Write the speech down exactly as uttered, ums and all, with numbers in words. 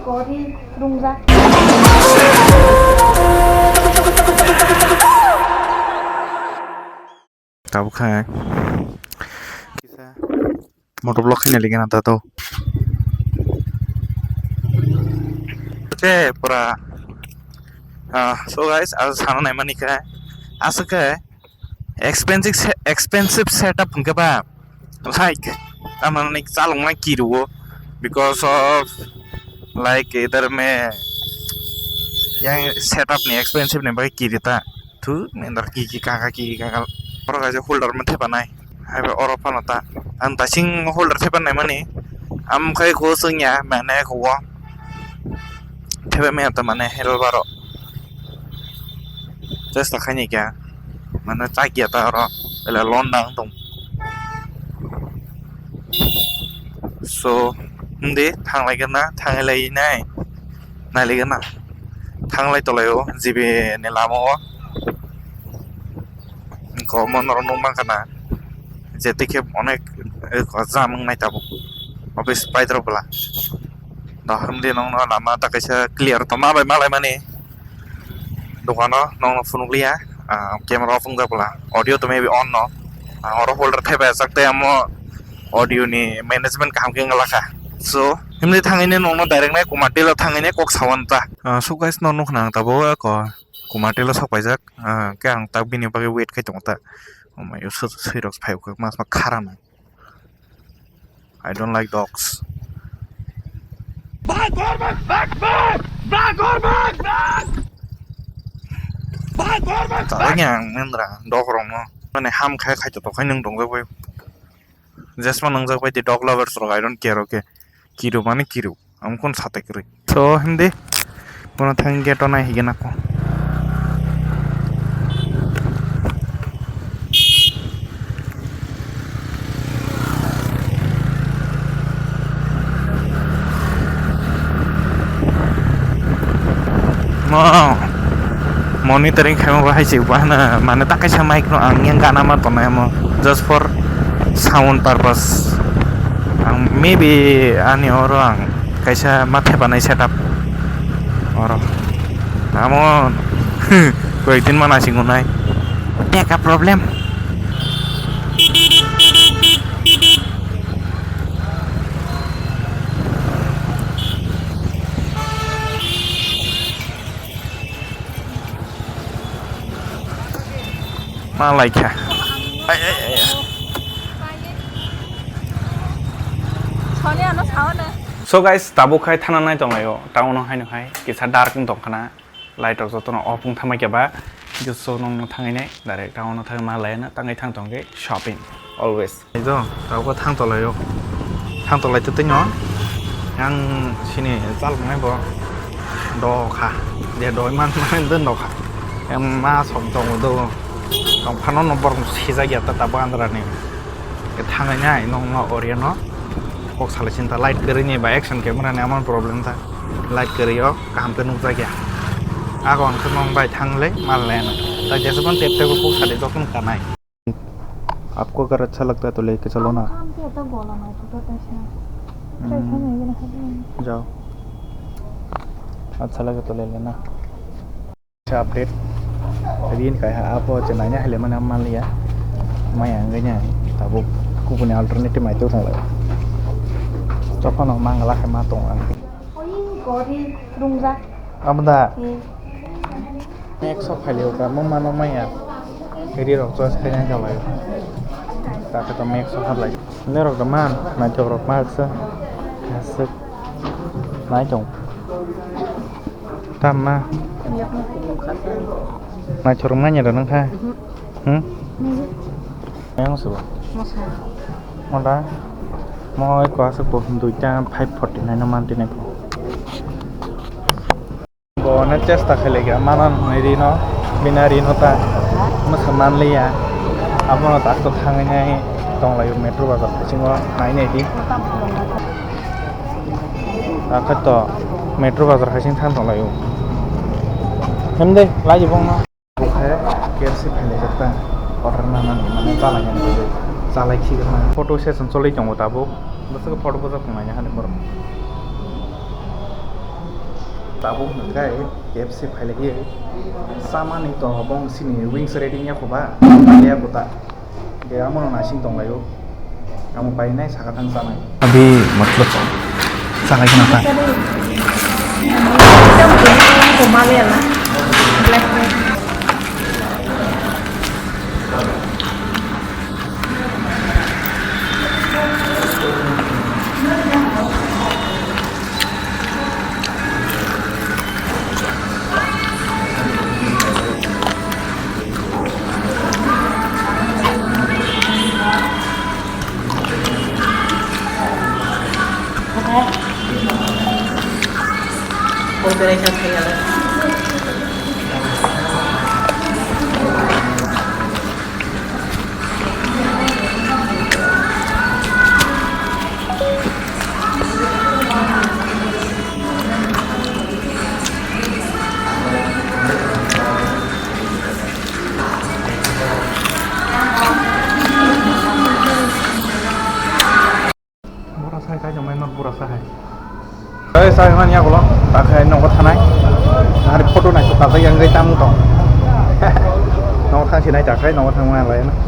Kori rungjak. Tabuk khe kisa motor block khaina ligana tato. Khe pura, ah, so guys, ang sana naimani khe aswk khe expensive se-, expensive setup hwnkhe ba, like, tamani chaloknai kirio because of, like, idhar mein yang setup ni expensive ni bagwi kiri ta. Thu, nindar ki ki kaka, ki ki kaka. Oro kaisa holder ma thepanai. Hai ba oro phano ta. Ang tasing holder thepanai mani. Am khai ko sungya mane ko. Thepa me ta mane helbaro. Chesta khaini kya. Mane chakya ta oro. Ele lon dang tong. So, hindi thanglai gana, thanglai lai nai. Nai lai gana. Thanglai tolai o, G B ni lama o. Ko mo norok nung mang kana. Je tikhe onek, eh, ko jam wng nai tabuk. Office pai drop bwla. Dohor di nong no lama ta kaisa clear to ma bai malai mani. Dogano nong no phunuk liya. Ah, camera off wng jak bwla. Audio to maybe on no. Ah, oro holder thai bai jak tei amo audio ni management kaham khe wng lakha. So, himni thangwi nong no direct nai Kumartil o thangwi nai kok sawan ta. Ah, so guys, no nukha ang tabuk ko Kumartil o sok paijak. Ah, khe ang tak bini bagwi wait khai tongo ta. Oh my, so, sui rok phai khe mas ma khara nang. I don't like dogs. Bad government, bad, bad! Bad government, bad! Bad government, bad! Tala yang nendra dog rong no. Mane ham khai khai to khai nung dong bai. Jesma nung jak bai di dog lovers rok, I don't care, okay. Kiru mane kiru. Ang kun sate kwrwi. So, hindi. Bono thang gate o nai higena ko. Mo monitoring khaima bahai se bahana mane ta kaisa mic no ang yang gana ma tonai mo just for sound purpose. Ang maybe ani oro ang kaisa ma thepanai setup oro. Amo koi din mana sing unai. Teka problem. Ma laikha. Ai, ai, ai. Soni ano saone. So guys, tabuk khai thana nai tonglaio. Town o haino hai kisa dark wng tongkhana. Light rok jotono off wng thamai khe ba. Kisa so nong thangwi nai direct town o thangwi ma laina tangwi thang tongkhe shopping always. Aijo, tabuk thang tolaio. Thang tolai tei tino. Yang sini chaloknai bo. Dokha. Dia doi man man den dokha. Yang ma som tong do. Tong phano no borok sijak ya ta tabuk andra ni. Ke thangai nai nong no oriano. Kok salai sinta light kwrwi ni ba action camera ni amon problem ta. Light kwrwi o kaham khe nukjak ya. Ago ang khe nong bai thang le mal le no. Ta jesa ban tep tep kok salai jokon kanai. आपको अगर अच्छा लगता है तो लेके चलो ना। Ang khe ta gola nai photo ta sa. Hmm. Try khaina yena khaina. जाओ। अच्छा लगे तो ले लेना। Sa update rin kai ha apo je naina hele mane manliya. Mai ang ganya tabuk kubuni alternative mai tu thang lai. Chophano mangala khe ma tong ang. Oi, gori rungjak. Abda. Hmm. Max o phailio ka, mo mano maya. Ri rok choice khaina jalai. Ta khe to Max o hablai. Ne rok da man, naithok rok ma khe. Aswk. Naithok. Tamma. Naithok rok manya da nang kha. Mhm. Hmm? Yang se bo. Mosa. Moda. Mo ko aswk bo duita five forty nine no man tine ko. Bo ne chesta khailaiga manan hwnwi rino, bina rino ta mwsa manliya. Abono tak to thangwi nai tonglaio metro bazar bisingo nai nai di. Akhe to metro bazar hai sing thang tonglaio. Hemde lai bongno. Bokhe K F C phailaijak ta order nanani mane chalai nani bagwi chalai khikrwna. Photo session cholwi tongo tabuk. Bwswk photo bwswk tonglai nai hani borok. Tabuk hwnkhe K F C phailaiwi chamani to bong sini wings ready wngya kho ba, ya kho ta. Ge amo no naising tonglaio. Amo painai saka thang chanai. Abhi matlab chanai khna ta. Black. Bura sai kai jomai ma bura sai. Oi sai man ya gulo, ta khai nogo thanai. Hari photo nai ta jai yang gai tam to. Nogo thang sinai ta khai nogo thang ma lai na.